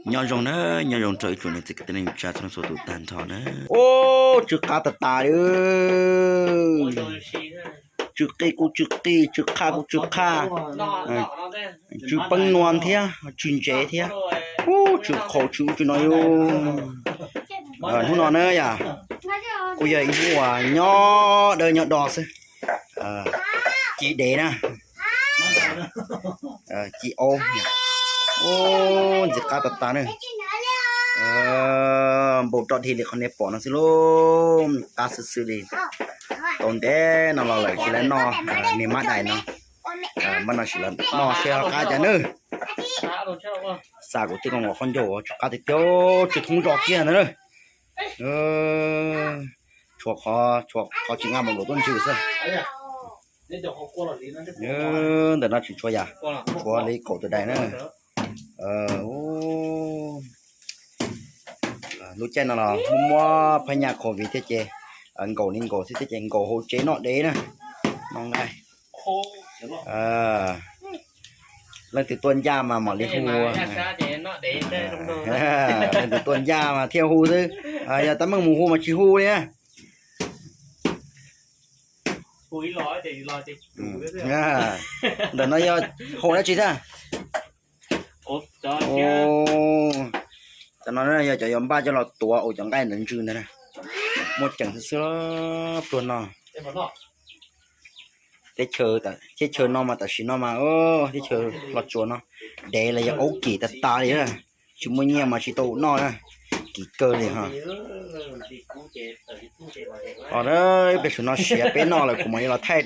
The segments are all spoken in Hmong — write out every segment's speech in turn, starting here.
Nyob zoo na, nyob zoo rau ib tsoom niam txiv kwv tij neej tsa txhua txhua tus tag nrho na. Ub, tsw qab tas tas li. Tsw qij kuj tsw qij, tsw qhaj kuj tsw qhaj, tsw peeb nua thiab tsw ntsev thiab. Ub, tsw qhau tsw ub tsw no yus. Hnub no na yom, kuj yog ib hnub uas nyob dawb nyob do xwb. Ci dev na, ci aub. Ub, ntxim qab tas tas na. Npau roj dhia li qhov nej pom no xwb lauj, qab xwb xwb li. Tau ntev no los lawm tsis lawv noj niag mab dais no. Mab no tsis lawv noj seb ho qab cas na. Xa kuv tib qho nqos khaub ncaug tsw qab tiag tiag, tsw thoob zos kiag ntawd na. Tshuav qhov, tshuav qhov tsis nqa mus luam tuaj ntsws xwb. Ntawm no tseem tshuav yam, tshuav li kaum tus dais na. Lub caij no los muaj muab phab nyaj covid thiab ces nkaum li nkaum xwb thiab ces nkaum hauv tsev noj dev na, noj nqaij. Leej twg tuaj ncaj mas mam li hu, leej twg tuaj ncaj mas thiaj hu xwb, yog tab meeg mus hu mas tsis hu li na. Ntawm no yog hau dab tsi thiab? Cov no yog cov yuav npaj coj los tuav ua cov nqaij ntawd ntsws ntag na. Muaj ceem xwb xwb, pluag no. Teb chaws, teb chaws no mas tam sim no mas teb chaws Los Tsuas no dev los yog aub kim tas tas li, tsis muaj nyiaj mas tsis tau noj na, kim kawg li ho. Os, peb sawv no siav peb noj lawm kuv mam li los thaij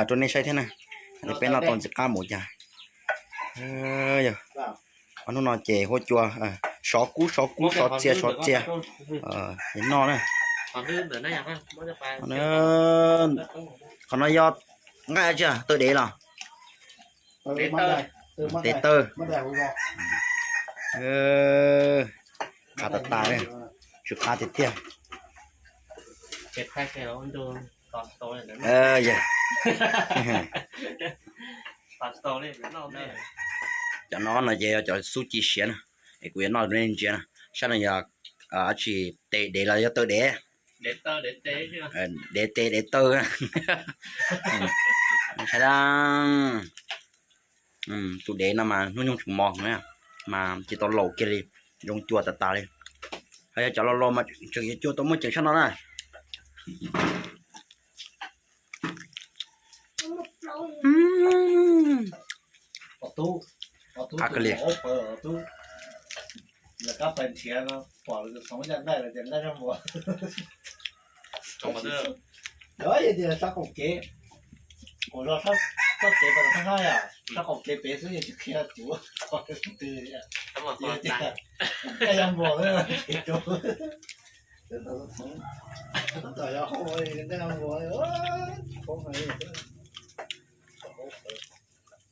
rau nej saib thiab na, peb noj tau ntxim qab mus cas. Ob hnub no ces huab cua sov kub sov kub sov txia sov txia es noj na. Qhov no yog nqaij tsi, taw dev los? Dev taw. Qab tas tas, tsw qab tiag tiag. Cov no no ces yog cov xub ci siav na, es kuv yuav noj rau nej ntsia na. Sab no yog dab tsi, tes dev los yog taw dev? Dev tes dev taw. Saib, tus dev no mas hnub nyoog tseem mos na, mas tsis tau laus kiag li, zoo cua tas tas li. Ho yog cov laus laus mas tseem yuav cua tau muaj ceem sab no na. Qab kawg li.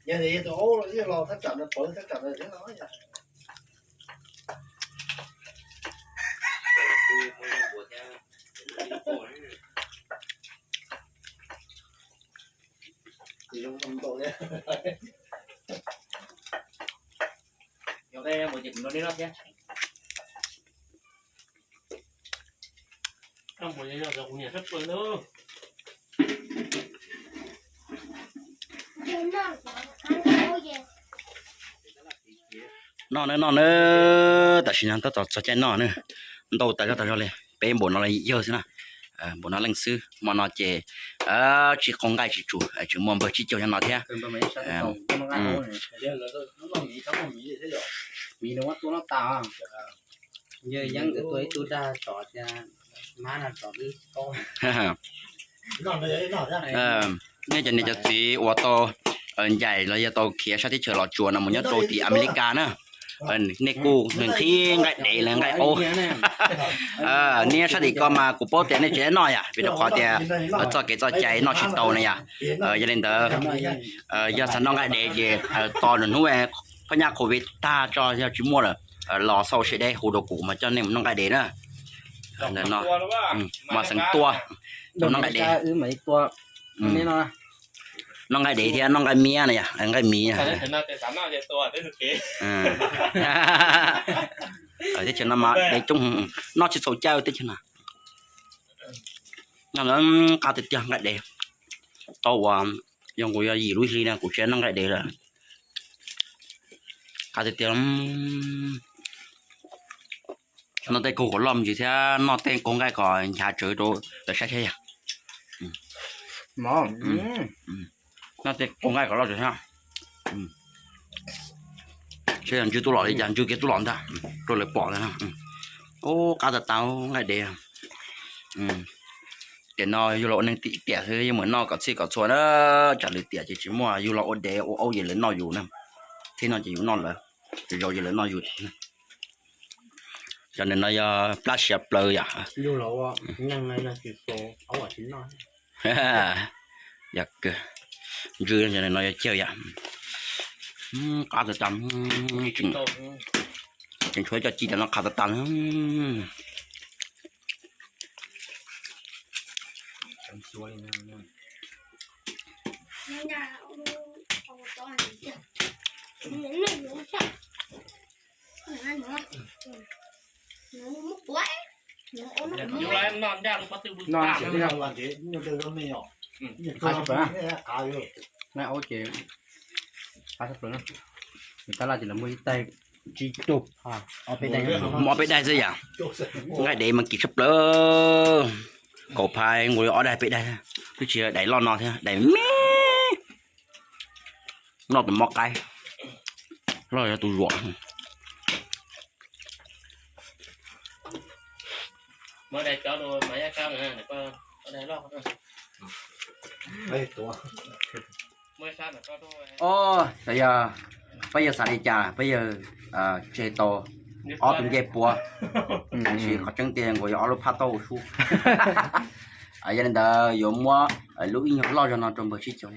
Yog tus aub los thaj tsam ntawd pawv thaj tsam ntawd thiab no. Noj nawb, noj nawb, tam sim no tab tom txog caij noj na. Ntau tas zog tas zog li, peb npaum no los yawg xwb na. Npaum no leej xwb, hmo no ces tsis qaug nqaij tsis tsum, tseem muaj npawg tsib caug nyob no thiab. Nej cov niam cov txiv uas tau ncaim los yog tau khiav sab teb chaws Los Tsuas no mus nyob rau tim Amelikas na, nej kuj nqhis nqaij dev los nqaij aub. Nej sab tim ko mas kuv paub tias nej tsis noj yom, vim rau qhov tias txoj kev txoj cai noj tsis tau na yom. Yog li ntawd, yog xav noj nqaij dev ces tos nws hnub phab nyaj covid tag tso, yog tsis muaj lawm los xauj seb deb hu rau kuv mas coj nej mus noj nqaij dev na. Ntawm no, mas xeev tua, tua noj nqaij dev. Noj nqaij dev thiab noj nqaij miab na yom, nqaij miv. Teb chaws no mas dev coob, noj tsis txhaum cai teb chaws no. Noj lawm qab tiag tiag nqaij dev. Tau uas yog kuv yog yim lub hli na kuv tsis noj nqaij dev lawm. Qab tiag tiag. Noj tej kaug kom loj me ntsis thiab noj tej kaug nqaij kom nchav tsawv rau lawv saib thiab yog. Noj tej kaug nqaij kom loj tsawv thiab. Saib yog ntsw tuaj los li cas, ntsw kiag tuaj los ntag, rau lawv pom ntag. Ub, qab tas tas nqaij dev. Tiam no yug los ua neeg tim tiam xwb yeej mus noj kom txhij kom txhua na, tsam lwm tiam ces tsis muaj, yug los ua dev ua aub ces lawv noj yus na, txij no ces yus noj lawv, zaum ces lawv noj yus. Cov ntawm no yog plab siav plaws yom. Yog kawg, ntsw cov ntawm no yog cawg yom. Qab tas tas, tseem tshuav cov ci cov no qab tas tas. Qab tshaj plaws na. Nqaij aub ces qab tshaj plaws na. Nws tab laj ces lawv muaj ib tais tsib caug, ob peb daim xwb yom. Nqaij dev mas kim tshaj plaws. Kaum phais nkaus yuav ob daim peb daim, twb tsis yog daim loj no thiab, daim me noj tus mob qaib, loj yog tus zuam. Os, yog peb yawg xav li cas peb yawg tseg tau ob tug ncej puab, tab sis qhov tseeb tiag nkaus yog ob lub phab taub hau sub. Yog li ntawd yuav muab lub ib nyuag loj zog no rau npawg Tsib Caug.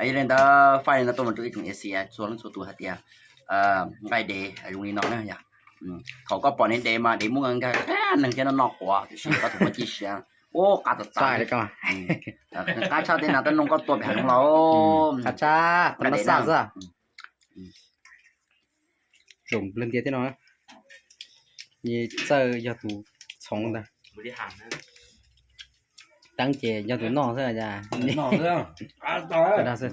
Yog li ntawd faj li no tuaj mus rau ib tsoom A C txhua leej txhua tus hais tias nqaij dev zoo li no na yom. Thaum koj pom niag dev mas dev muab nkag nkag neeg thiab noj noj quav, tiam sis koj thaum muaj ci siav, ub, qab tas tas. Qab tshaj tej no, tej no koj tua pem hav zoov los qab tshaj, qab dev na. Zoo nplawg ntias thiab no. Txawj yog tus txhoov ntag. Teeb ces yog tus noj xwb.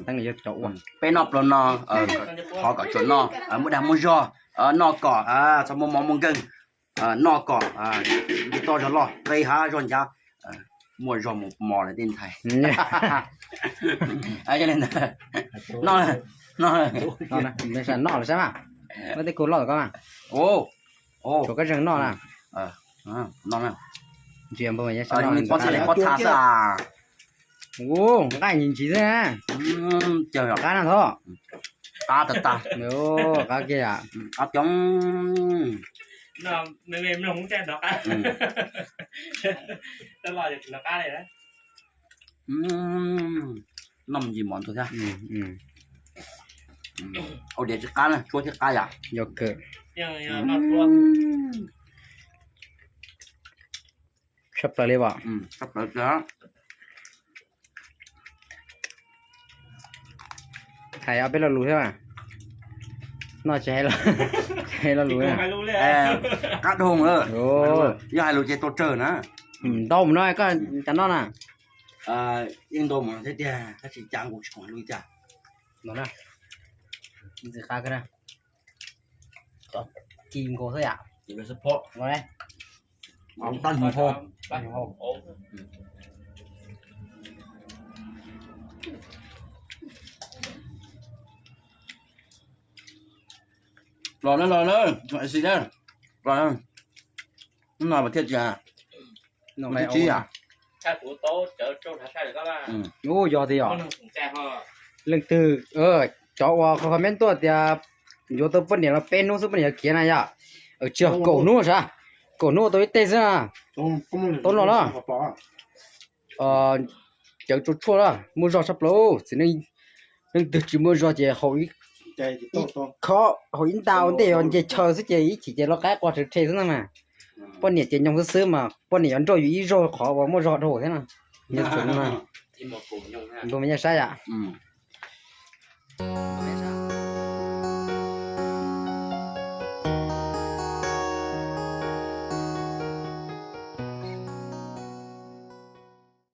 Teeb yog cov ua. Peb noj plaub no, thov kom tsuas noj muaj dag muaj zog, noj kom txhob muaj mob muaj nkeeg, noj kom nce toj zog loj, qe hav zog ncav, muaj zog mus mos lawv tej ntxhais. Noj, noj, noj lawm saib mas. Muab tej kaug loj tom koj mas. Tshuav koj zeeg noj na. Ntsia npawg Yaj Sab noj pob txha xwb. Ub, nqaij ntsis ntsis xwb. Qab na thov. Qab tas tas. Qab kiag yom. Qab coob. Noj me ntsis mov ntxuag thiab. Ua diav tsis qab na, tshuab thiab qab yom. Yog kawg. Tshaj plaws li as. Hais ob peb lo lus thiab. Noj tsis hais lo lus. Qab dhau lawm. Yog hais lus ces tau tsawg na. Ntau mus no koj cas noj na. Yeej ntau mus no thiab tiag, tab sis cas nkaus tsis khoom hais lus cas. No na. Ntxim qab kawg na. Cov ci nkaus xwb yam. Los na, los na, tsoom A C na, los na. Hnub no mas thiaj tsis, hnub thib tsib yom. Ub, yog tiag yom. Leej twg, cov uas comment tuaj tias yuav tau poj niam los peb hnub xwb poj niam yuav khiav na yom. Tsis yog, kaum hnub sav, kaum hnub ua tau ib teg xwb na. Tau no na. Cawv tsua tshuaj na, muaj zog tshaj plaws. Txiv neej, leej twg tsis muaj zog ces haus ib khob, haus ib nta ua ntej nce chaw xwb ces ib chim ces loj qaib qua rhe rhe xwb na. Poj niam ces nyoog xwb xwb mas poj niam yuav nrauj yus ib zaug qhov uas muaj zog dhau thiab na. Npawg me nyuam saib yom.